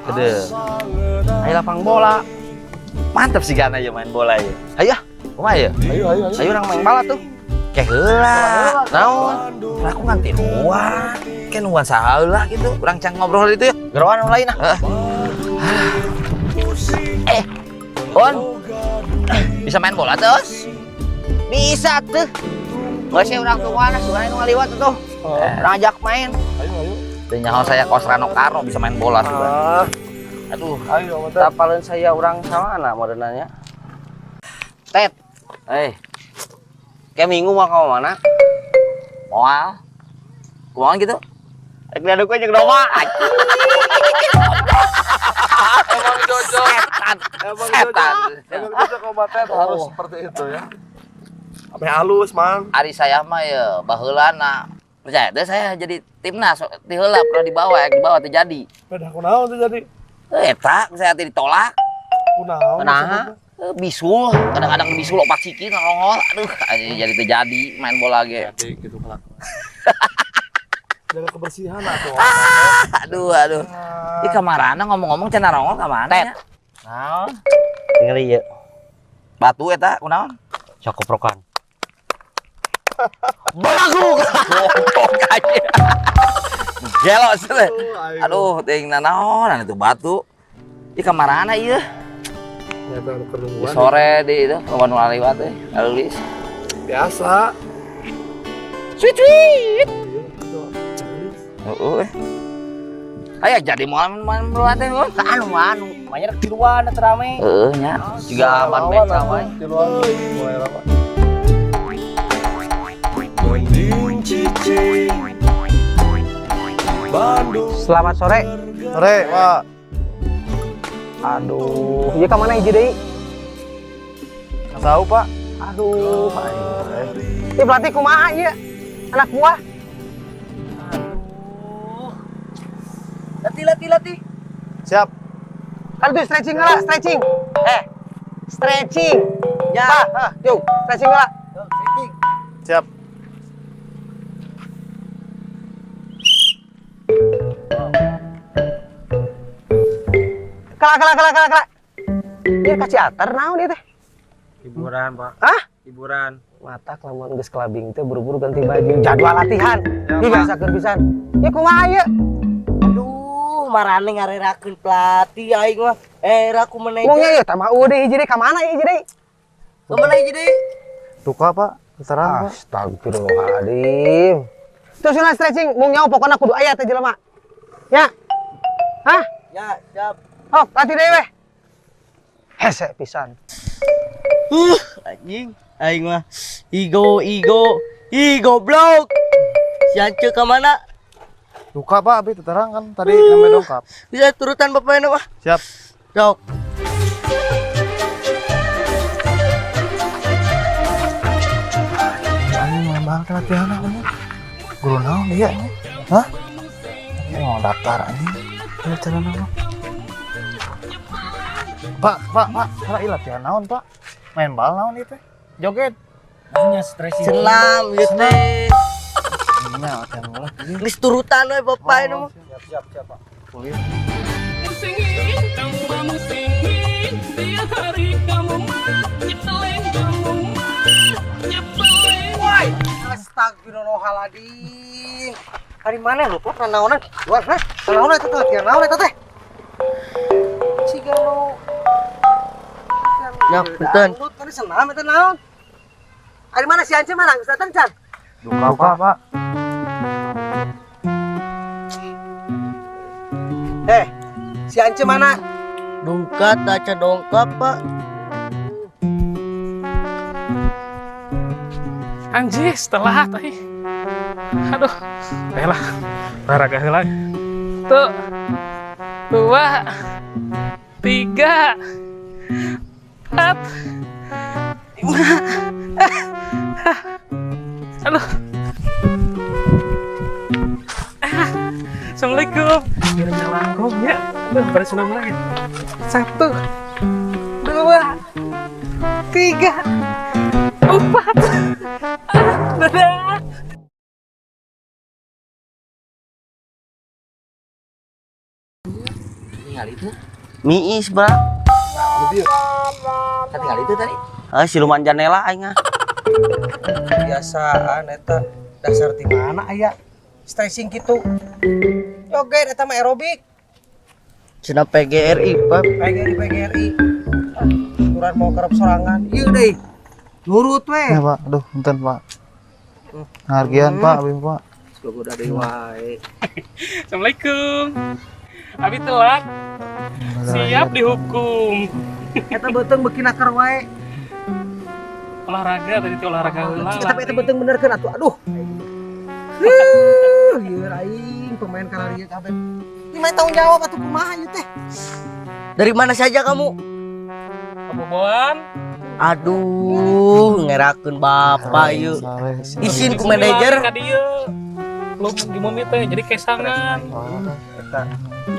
Gede. Ayo lapang bola. Mantap sih Gana ya main bola ya. Ayo, kumaha ya? Ayo, ayo, ayo. Ayo orang main bola tuh. Ke heula. Naon? Aku nganti nuan. Ke nuan saheula gitu. Urang can ngobrol itu ya. Geroan nu lain ah. Eh. On. Bisa main bola terus? Bisa tuh. Nggak sih orang tua nah, suka nu ngaliwat tuh. Orang ajak main. Ayo, ayo. Teu nyaho saya kos Rano Karno bisa main bola sudah. Ah, Aduh. Ayo, mantap. tapaleun saya orang sama anak modenanya. Tet, Eh, kayak minggu mau ke mana? moal. Kumaha gitu? Rek diaduk we jeung domba. Emang cocok. Setan. Emang Setan. cocok. Emang cocok kobatet harus seperti itu ya. Apa halus, Mang? Ari saya mah ya baheulana. Percaya deh saya jadi timnas ti heula pernah dibawa ya dibawa teu jadi. Beda kunaon tuh jadi. Eta saya teh ditolak. Kunaon. Kunaha? Bisul, kadang-kadang bisul opat siki nongol. Aduh, anjing jadi teu jadi main bola ge. Jadi gitu kelakuan. Jaga kebersihan atuh. Aduh, aduh. Ih kamarana ngomong-ngomong cenah nongol ka mana? Tet. Ya? Naon? Tinggal ieu. Batu eta kunaon? Cokoprokan. Belagu. Goblok aja. Gelo sih. Aduh, ting nanaonan itu batu. Ih kamarana ieu? Ya, tuh, anu Di kenungguan. sore di itu kawan ngaliwat teh, ngalulis. Biasa. Sweet sweet. Iya, gitu. Heeh. Ayo jadi mau main bola teh, Bun. Anu anu, mainnya rek tiluan atuh rame. Heeh nya. Juga ban beca wae. Tiluan mulai lama. Selamat sore. Sore, Pak. Aduh, ieu ka mana hiji deui? Nggak tahu, Pak. Aduh, aing. Ih, pelatih kumaha ieu? Anak buah. Latih latih latih. Siap. Kan tuh stretching lah, stretching. Eh, stretching. Ya. Pak, ah, yuk, stretching lah. Siap. Kala kala kala kala kala. Ieu ka Ciater naon ieu teh? Hiburan, Pak. Hah? Hiburan. Mata kelamuan geus kelabing teh buru-buru ganti baju, jadwal latihan. Ih, biasakeun pisan. Ieu kumaha ieu? Aduh, marane ngarerakeun pelatih aing mah. Era ku manajer. Mung nya ieu tambah eueuh deui hiji deui ka mana hiji deui? Ka mana hiji deui? Duka, Pak. Terang, Pak. Astagfirullahaladzim. Terus ulah stretching, mung nyaho pokona kudu aya teh jelema. Ya. Hah? Ya, siap. Oh, latih deui weh. Hese pisan. Anjing, aing mah igo igo ih goblok. Si Ance ka mana? Duka, Pak. Abi terang kan tadi namanya dongkap. Bisa turutan bapaknya mah. Siap. Sok. Anjing main banget latihan aku nih. Guru naon dia ini? Hah? Ini mau daftar anjing. Ini cara naon? Pak, Pak, Pak, cara ieu latihan naon, Pak? Main bal naon ieu teh? Joget. Hanya stretching. Senam ieu teh. Ini latihan bola. Geus turutan we bapaknya mah. Siap, siap, siap, Pak. Kuliah. Woi, astagfirullahaladzim. Hari mana lu kok naonan? Luar, hah? Naonan eta teh latihan naon eta teh? Siga nu Ya, punten. Dangdut kan senam eta naon? Hari mana si Ance mana? Geus datang can? Duka, Pak, Pak. Eh, si Ance mana? Duka taca dongkap, Pak. Anjir, setelah tadi. Aduh, lah, olahraga heula. Tuh, 2, 3, 4, 5. Aduh. Assalamualaikum. Biar nyalangkong ya. Aduh, pada senam lagi. 1, 2, 3, 4. Dadah. Katingali itu. Miis, Bang. Katingali itu tadi. Ah, siluman janela aing ah. Kebiasaan eta dasar di mana aya stressing gitu. Joget eta mah aerobik. Cenah PGRI, Pak. PGRI PGRI. Aturan mau kerep sorangan. Ieu deui. Nurut we. Ya, Pak. Aduh, punten, Pak. Ngargian, Pak, abi Pak. Gogoda deui wae. Assalamualaikum. Abi telat. Siap dihukum. Eta beuteung beuki naker wae. Olahraga tadi teh, olahraga heula. Tapi eta beuteung benerkeun atuh. Aduh. Huh, ieu aing pemain kararieu kabeh. Ini mah tanggung jawab atuh, kumaha ieu teh? Dari mana saja kamu? Keboboan. Aduh, ngerakeun bapak ieu. Isin ku manajer. Ka dieu. Lu di mumi teh jadi kesangan.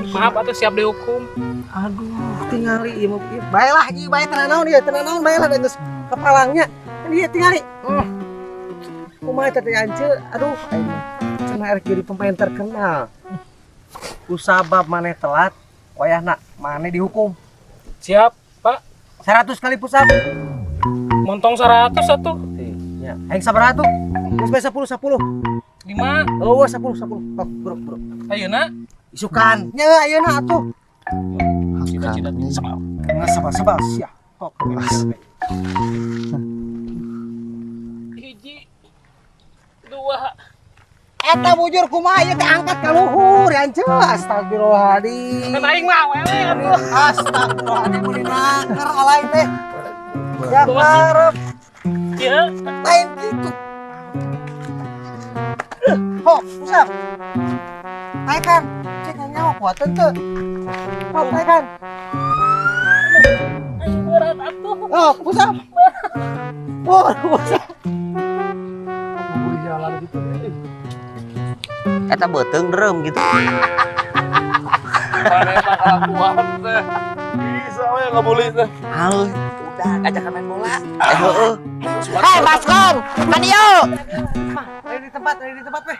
Maaf atuh, siap dihukum. Aduh, tingali ieu mah ieu. Bae lah ieu bae, teu naon ieu, teu naon bae lah, geus kepalangnya. Kan ieu tingali. Kumaha eta teh anceun? Aduh, aing mah. Cenah erek jadi pemain terkenal. Kusabab maneh telat, wayahna maneh dihukum. Siap, Pak. 100 kali push up. Montong 100 atuh. Ya, aing sabaraha tuh? Geus bae 10 10. 5. Oh, 10 10. Tok, bro, bro. Ayeuna. Isukan. Nya ayeuna atuh. Cita-cita sebab. Nggak sebal-sebal sia. Kok. Hiji. Dua. Eta bujur kumaha ieu teh, angkat ka luhur ya anceun. Astagfirullahaladzim. Kan aing mah awewe atuh. Astagfirullahaladzim, meuni naker alay teh. Ya karep Ya. Lain gitu. Hok, usap. Naikkan. Cek nyawa kuat teu. Hok, naikkan. Aing berat atuh. Hok, usap. Oh, usap. Jalan gitu deh. Eta beuteung derem gitu. Mana eta kelakuan teh. Bisa we nggak teh. Halus. Udah, ajakan main bola. Eh, heueuh. Hei, Baskom, kan dieu. Lari di tempat, lari di tempat weh.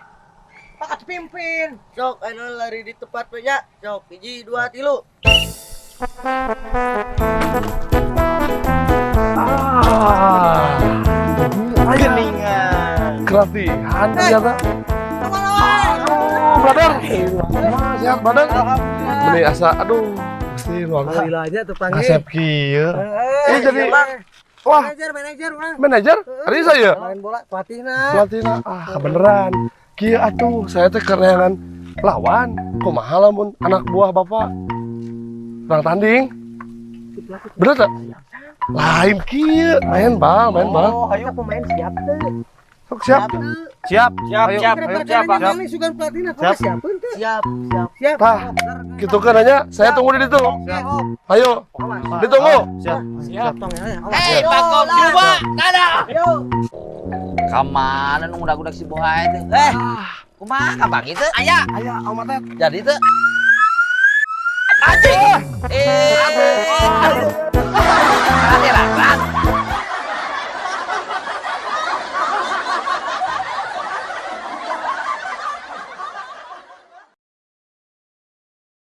Pak atuh pimpin. Sok, anu lari di tempat we nya. Sok, hiji, dua, tilu. Ah. Geningan. Kelatihan ternyata. Aduh, brother. Sehat, brother. Ini asa, aduh, mesti luar Alhamdulillah aja tuh panggil. Asep kieu. Ini jadi wah, Manajer, manajer urang. Manajer? Hari saya. Main bola pelatihna. Pelatihna, ah kebeneran. Kieu atuh, saya teh kereangan lawan. Kumaha lamun anak buah bapak urang tanding? Bener tak? Lain kieu, main bal, main bal. Oh, ayo pemain siap teu. Sok siap. Siap. Siap, Ayo. siap, Ayo, siap, Pak. Siap. Sugan pelatihna kumaha, siapeun teu? Siap, siap. Siap. Tah, gitu kan nanya, saya tunggu di situ. Oke, oh. Ayo, ditunggu. Siap. Siap. Tong ya, awas. Hei, Baskom, coba. Dadah. Yo. Kamana nu ngudag-ngudag si Bohay teh? Eh, kumaha kapanggih teu? Aya. Aya, omat teh. Jadi teu. Anjing. Eh,